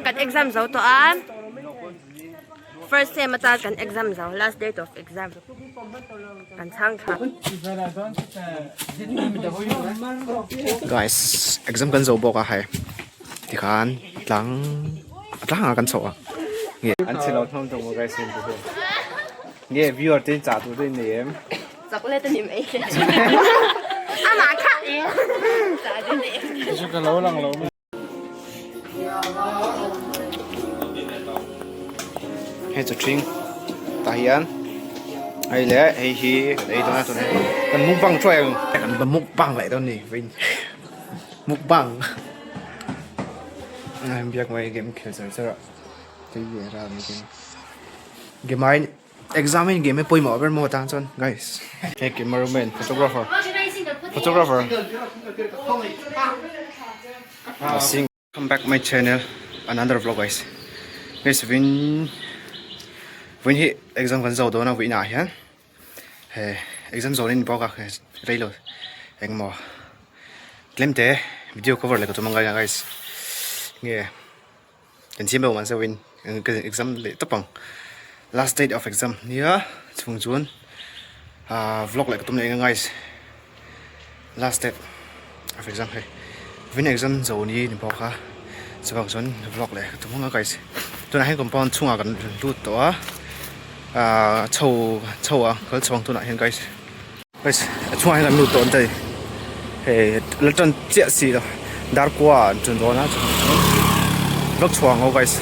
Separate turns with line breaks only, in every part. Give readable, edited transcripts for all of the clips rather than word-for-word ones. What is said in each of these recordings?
Chuan kan exam zo tawh a, first sem atan kan exam zo, last date of exam kan chhang tha.
Guys, exam kan zo bawk a hei tikhan tlang a tlangah kan chhoh a nge an chhe lo hlawm tawh maw guys nge viewer te in chah tur te in nei em?
Chocolate a ni mai amah kha
Chu ka lo lang lo mai.
Hei chu ṭhing tah hian hei leh hei hi kan ei dawn a tuna kan mukbang thuai ang kan mukbang leh dawn a ni vawiin mukbang biak mai game khel char char a tui ve ral mai game game aiin exam hi game hi pawimawh ber maw tan chuan guys he cameraman photographer photographer Come back my channel another vlog guys guys vin vin hi exam kan zo dawn a vin ah hian he exam zo in bawk a reilo engmaw tlem te video cover leh ka tum angai a guys nge Kan siam lo mahse win ka exam leh tawp ang last date of exam nia chhung chuan ah vlog leh ka tum leh eng a guys last date of exam hei win exam zo ni ni bawk a chuvang chuan vlog leh ka tum ang a guys tunah hian compound chhungah kan lut tawh a ah chho chho a kal chhuang tunah hian guys guys a chhungah hian kan lut tawh an ti hei la tan chiah si lo dar kua an chun dawn a chuvang chuan vlog chhuah ang aw guys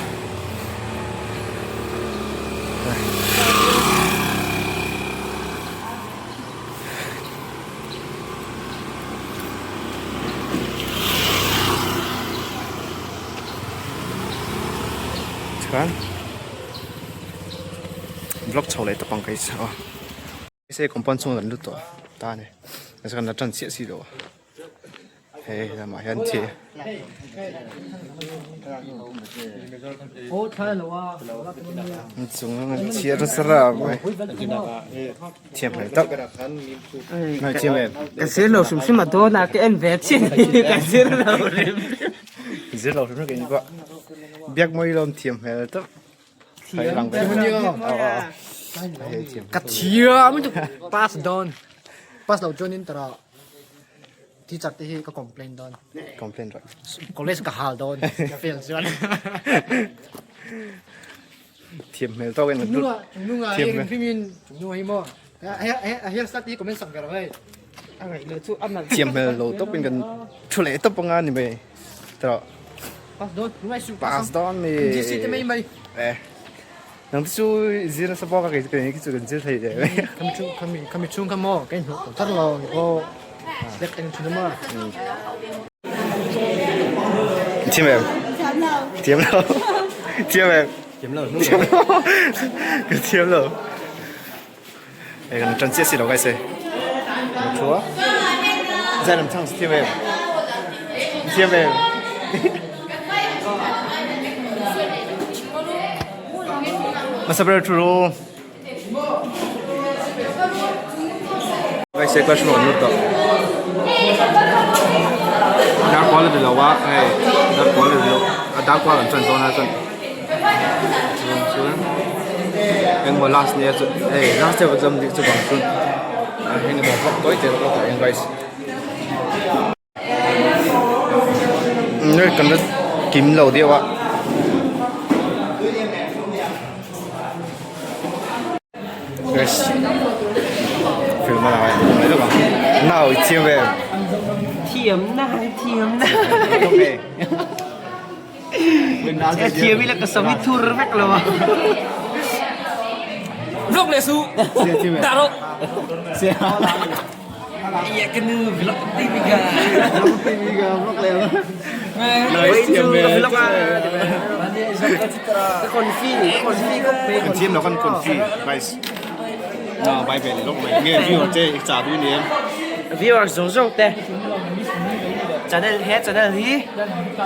chuan vlog chho leh tawp ang guys aw. Se compound chhungah kan lut tawh ta a ni nasa kan la tan chiah si lo a hei lamah hian thil chung an chhiar nasa rap mai thiam hmel tak mai thiam em
ka zir lo hrim hrim a dawn a ka en ve chin hi ka zir lo hrim
zir lo hrim hrim ka in pawh biak mawi lawm thiam hmel tak
Ka thiam lutuk pass dawn pass loh chuanin tara teacher te hi ka complain dawn
complain rawh
college ka hal dawn ka fail chuan
thiam hmel tawk in
nunga nunga hi rin hrimin nunga hi maw a hair style te hi comment sak ve rawh hei a ngaih leh chu a nalh
thiam hmel lo tawp in kan thu leh tawp anga ni mai tawh
Pass dawn, ngai su
pass dawn mi.
GC te mai mai.
Eh. Nang te chu zir nasa bawk a kei kei chu kan zir thei le.
Kami chu kami kami chung kha maw kan hmuh thar lo ni ko. Lek teng thun ma.
Thiam em? Thiam lo. Thiam em?
Thiam lo.
Thiam lo. Ka thiam lo. Hei kan tan chiah si lo kai se. Thua. Zai lam chang thiam em? Thiam em? Masa ber thu ro. Kai se classroom an lut tawh. Dar kual a ni lo a, hei dar kual a ni lo a dar kual an chuan dawn a chuan chuan chuan engmaw last ni a chu hei last day of exam tih chu bang chu heng emaw vlog tawi te pawh ka en guys kan la kim lo deuh a. Guys film a lang mai lawk ang nau i thiam ve
thiam na thiam na thiam ila ka sami thur vek lo a vlog le su taro iya ka nu vlog TV ga
vlog TV ga vlog le
Nice thiam ve vlog a ka confi confi ko pe
kan thiam lo kan confi guys na bai ve le lok mai nge viewer te ik cha du ni em
viewers zawng zawng te channel he channel hi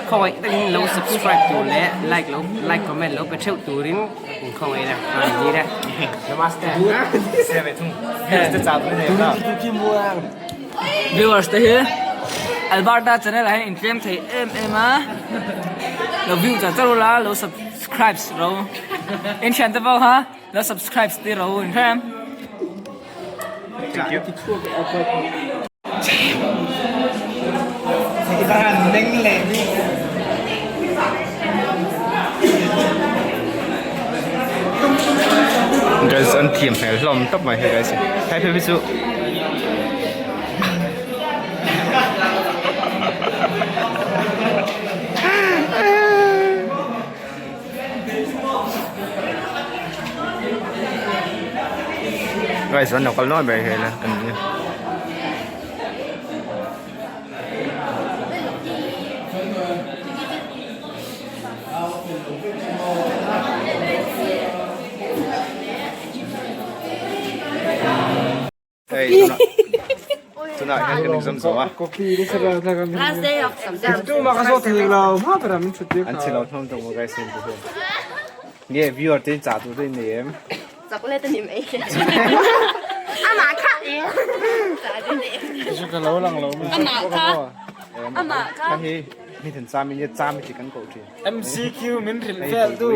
khawngaih takin lo subscribe tur leh like lo like comment lo pe theuh turin in khawngaih na a ni ni namaste
viewers te cha du ni em
viewers te hi.
Alberta channel ah hian in tlem thei em em a lo view char char ula lo subscribe ro in thian te pawh kha lo subscribe tir ro in hre em.
Guys an thiam hmel hlawm tawp mai hei guys hei phei chu Guys an lo kal nual ber hei la kan ni. Hei tunah tunah hian kan exam zo a.
Last day of exam.
An chhe lo hlawm tawh maw guys hei te hian. Nge viewer te in chah tur te in nei em?
Chocolate a ni mai. Amah kha. Amah kha. Amah kha.
Hei mi than cham in cham ti kan ko thin.
MCQ min hrilh fel tu.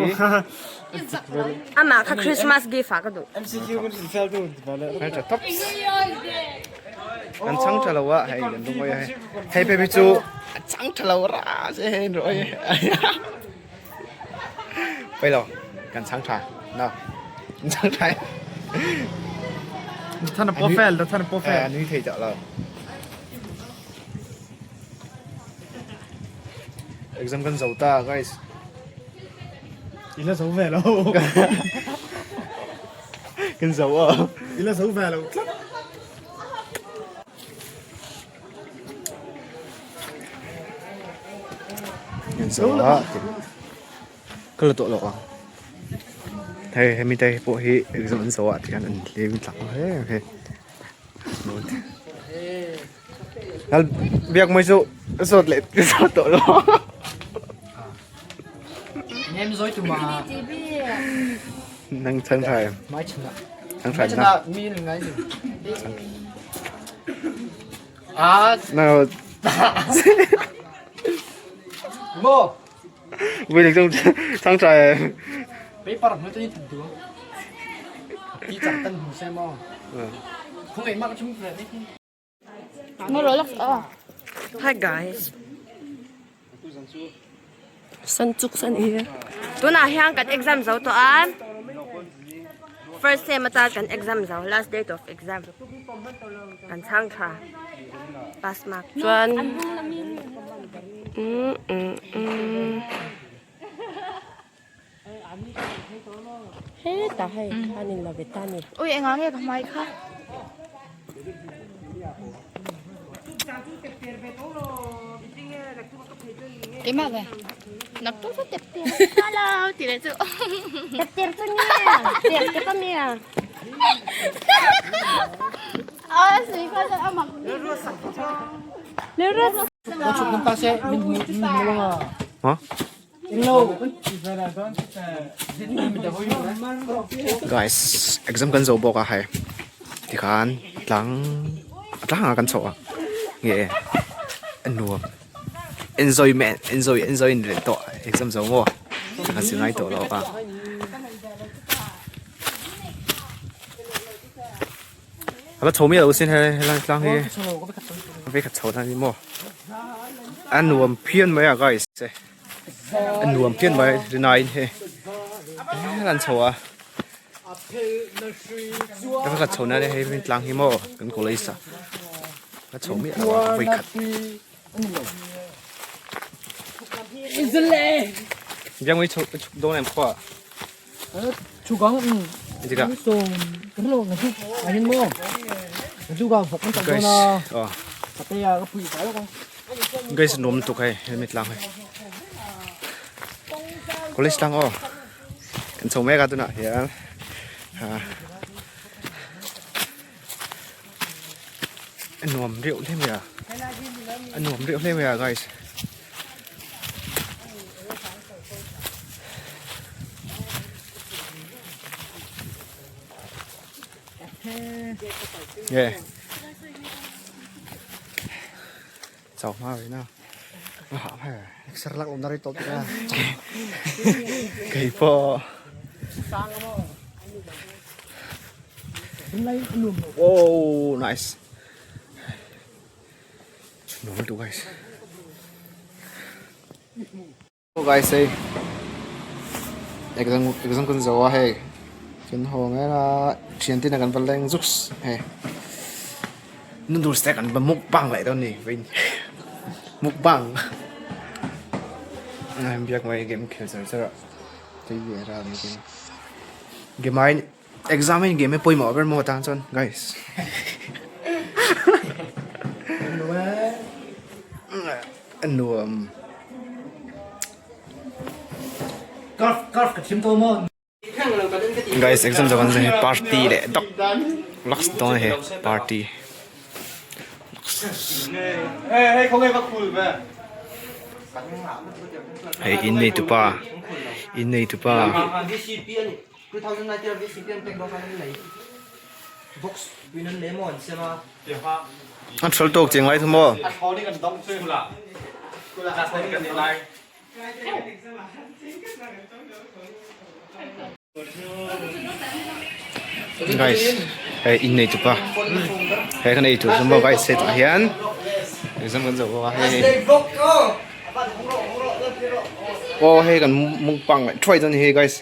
Amah kha Christmas gift ah ka duh.
MCQ min hrilh fel tu.
Hei tha top. Kan chang tha lo a hei kan lung oi hei. Hei pe chu chang tha lo ra se hei roi. Pai lo kan chang tha. No. Chang tha.
Than po fel, than po fel.
Nui thei ta lo. Exam kan zo ta guys.
I la zo ve lo.
Kan zo a.
I la zo ve lo tlat.
Kan zo a. Ka la tawh lo ang. Hei hemi te pawh hi exam an zo a tikhan an hlim tlang hle hei. Lal biak mai chu zawt leh zawt tawh lo.
Nem zoi tu ma.
Nang chang thai.
Mai chana.
Chang thai na.
Mi ngai ni. Ah.
Na.
Mo.
Vui được trong chang thai.
Paper nó cho như thần tướng. Đi chẳng tân hùng xem mo. Không phải mắc chúng về đấy.
Hi guys. San chuk san hi. Tunah hian kan exam zo tawh a. First sem atan kan exam zo last date of exam. Kan chhang tha. Pass mark chuan umm umm umm. Hetah hei khan in la ve ta ni.
Ui engah nge ka hmai kha. Keimah ve. Nak tu chu tep tiang. Hello ti leh chu.
Tep tiang chu nia. Tiang te pawh nia.
A sui kha chuan a mak.
Hả? Guys, exam kan zo bawk a hei tikhan tlang a tlangah kan chhoh a nge a nuam enjoyment enjoy enjoy in leh tawh exam zo maw a si ngai tawh lo a. A va chho miah lo sin he helai tlang hi a vei khat chho na ni maw a nuam phian mai a guys a nuam phian mai rinaiin hei an chho a a va khat chho na hei tlang hi maw kan college ah a chho miah lo a vei khat biangui chhuk dawn em khua. Guys nuam lutuk hei helmet tlang hei college tlang aw kan chho mek a tunah hian a nuam reuh hle mai a a nuam reuh hle mai a guys. Yeah. Chau hma ve na.
Exer lak awm na rei tawp tih a.
Kei pawh. Oh, nice. Nuam lutuk guys. Oh guys hei exam exam kan zo a hei kan haw mai a thian tin a kan va leng zuks hei noodles te kan va mukbang leh dawn a ni vawiin mukbang biak mai game khel char char a tui ve ral mai te game ah hian exam hi game hi pawimawh ber maw tan chuan guys a nuam. Guys exam zo kan hei party leh dawk laks dawn a hei party hei innei tupa innei tupa. An hrol tawk cheng lai thu maw? Guys, hei innei tupa hei kan ei tur chu maw guys hetah hian exam kan zo bawk a hei aw hei kan mukbang leh thuai dawn a ni hei guys.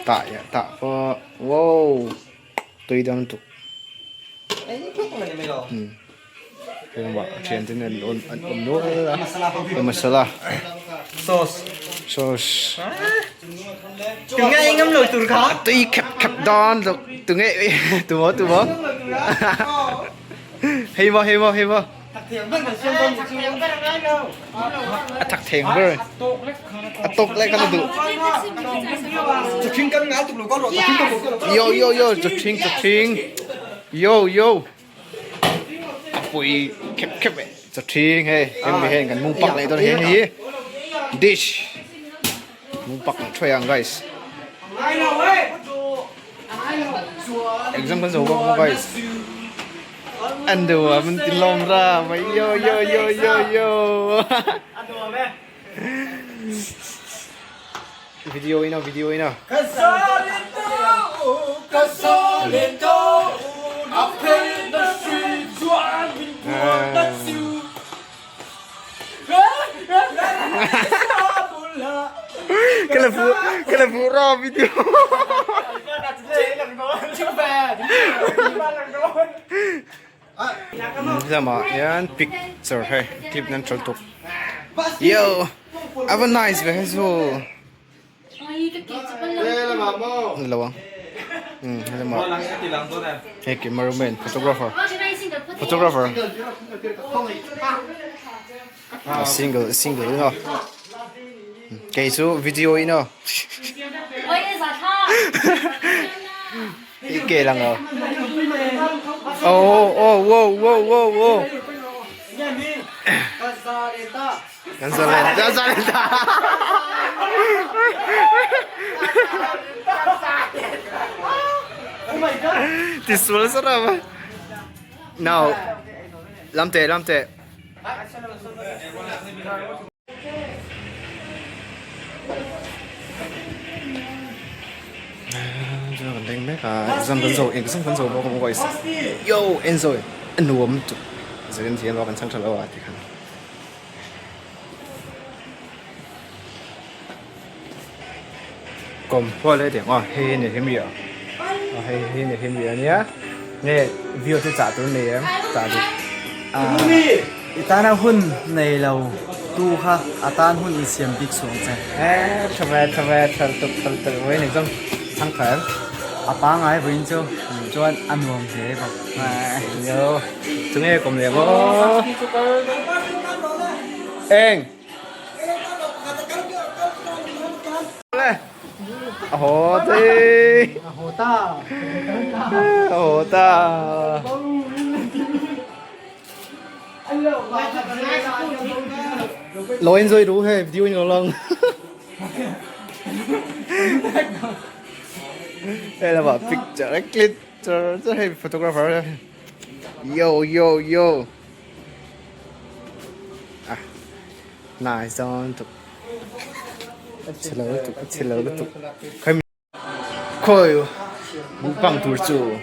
Tah ya tah pawh wow tui dawn lutuk heng ah thian ten an awm an awm nual a masala sauce sauce tui khep khep dawn lutuk tunge tumaw tumaw hei maw hei maw hei maw. A thak theng ber. A tawk lek khan a duh. Yo yo yo chawthing chawthing. Yo yo. A pui khep khep e. Chawthing hei heng mi heng kan mung pak leh dawn heng hi. Dish. Mung pak leh thuai ang guys. Exam kan zo bawk guys. An duh a min ti lawm ra mai yo yo yo yo yo. Video ina video ina. Cái là phụ cái là phụ ra video. Lamah hian picture hei clip nan ṭawlh tuk. Yo! A va nice ve he chu. Ni lo ang. Helamah hei cameraman photographer photographer a single a single in aw kei chu video in aw i kel ang aw oh oh wow wow wow wow Kan zalen kan zalen ta. Ti sual sarap. Now, lamte lamte. Kan leng mek a exam kan zo exam kan zo bawk a guys. Yo Enzo a nuam tuk. Zanin hian kan chhang tha lo a tikhan. Kawm pawh leh tiang aw hei ni hi mi a aw hei hei ni hi mi a nia nge view chu chah tur nei em chah duh
I tana hun nei lo tu kha a tan hun insiam bik suh ang che.
E tha ve tha ve tha lutuk tha lutuk vawiin ni zawng chhang tha em.
A pangai vawiin chu chuan a nuam hle bawk.
Yo chunge kawm leh maw. Eng. A haw te.
A haw ta.
A haw ta. Lo enjoy ru he video in lo lang. Hei lama picture click char char hei photographer. Yo yo yo. Ah. Nice don tuk. Chhelo lutuk chhelo lutuk. Khawi khawi mukbang tur chu.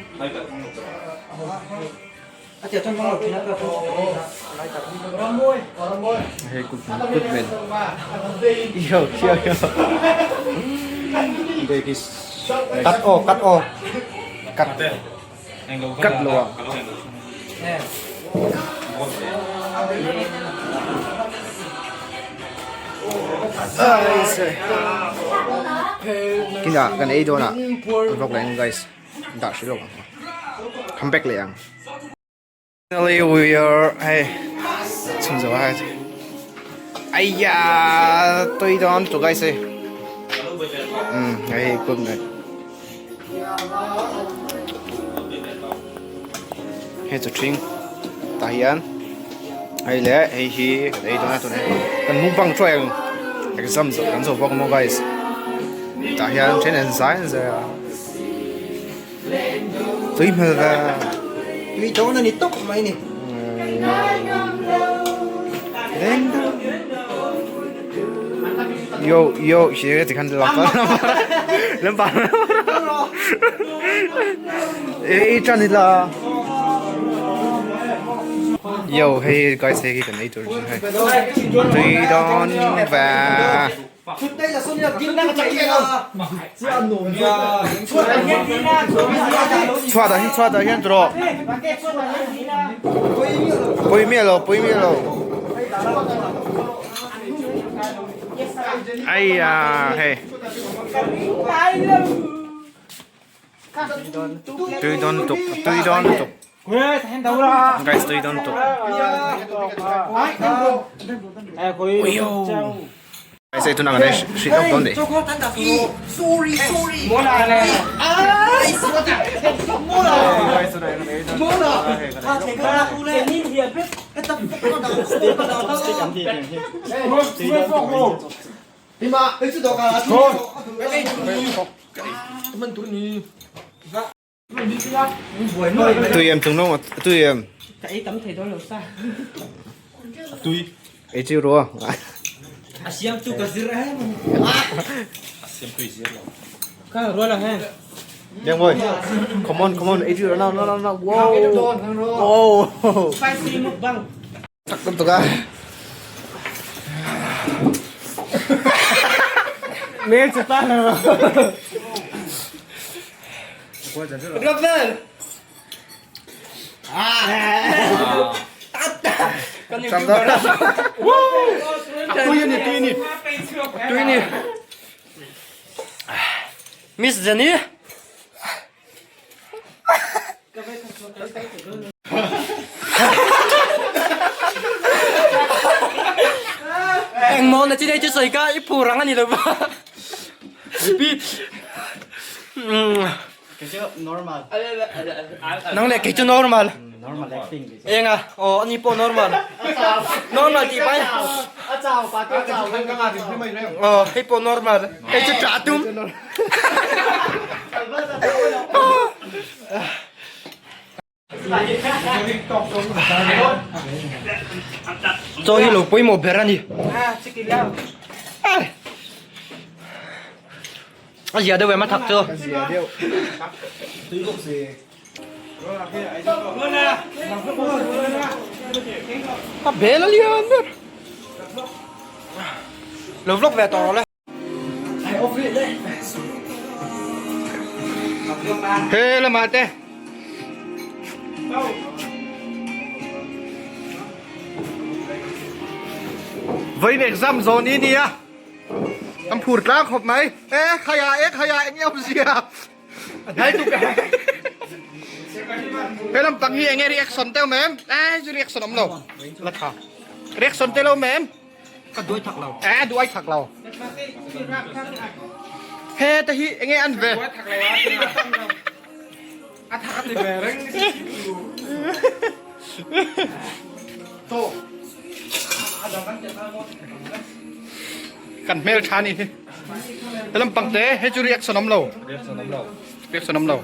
Hei kut kut men. Yo yo yo. Đây cái cắt ô cắt ô cắt cắt lo ang. Kinah kan ei dawn ah vlog leh ang guys dah hrih lo ang come back leh ang. Finally we are hei chhun zo a aiya tui dawn tu guys hei um hei good night hei chu thing tah hian hei leh hei hi kan ei dawn a tuna kan mukbang thuai ang exam zawh kan zo bawk maw guys tah hian then an zai an zai a tui hmel ve
tui dawn a ni tawp mai ni.
Yo yo xia ti khan lam lam pa e chan ila yo hey guys hey kan ei tur chi hai tui don va chhuat ah hian chhuat ah hian tawh pui miah lo pui miah lo aiya hei tui dawn lutuk tui dawn lutuk guys tui dawn lutuk guys hei tunah kan ei hrih lawk dawn nih Tui em chung nung tui em.
Ka ei tam thei dawn lo sa.
Tui. Ei chiu ro.
A siam tu ka zir em. A siam tu zir lo. Ka ro la he.
Deng boy. Come on, come on. Ei chiu ro no no no no. Wow. Wow.
Spicy mukbang.
Tak tam tuk a.
Mel chu ta lo. Ravel.
Tam da. Tui ni tui ni. Tui ni.
Miss Jenny. Engmaw na chi nei chu sawi ka i phur ang a ni lo va. Repeat.
Normal.
Nang leh kei chu normal.
Normal acting.
Enga aw ani pawh normal. Normal tih pai.
A chau pa te a chau.
Aw hei pawh normal. Hei chu tah tum. Chaw hi lo pawimawh ber a ni. A zia deuh em a thak chu.
A zia deuh. Tui bawk si.
A bel a lian ber. Lo vlog ve tawh rawh le.
He lamah te. Vawiin exam zawn i nia. Kan phur tlang khawp mai. E khaya e khaya eng nge awmzia. He lam pang hi eng nge reaction te awm em? E chu reaction awm lo. La tha. Reaction te lo awm em?
Ka duai thak lo.
Eh duai thak lo. He te hi enge an ve.
A thak a ti ve reng.
To. Kan hmel tha ni hi. He lampang te he chu reaction awm lo. Reaction awm lo. Reaction awm lo.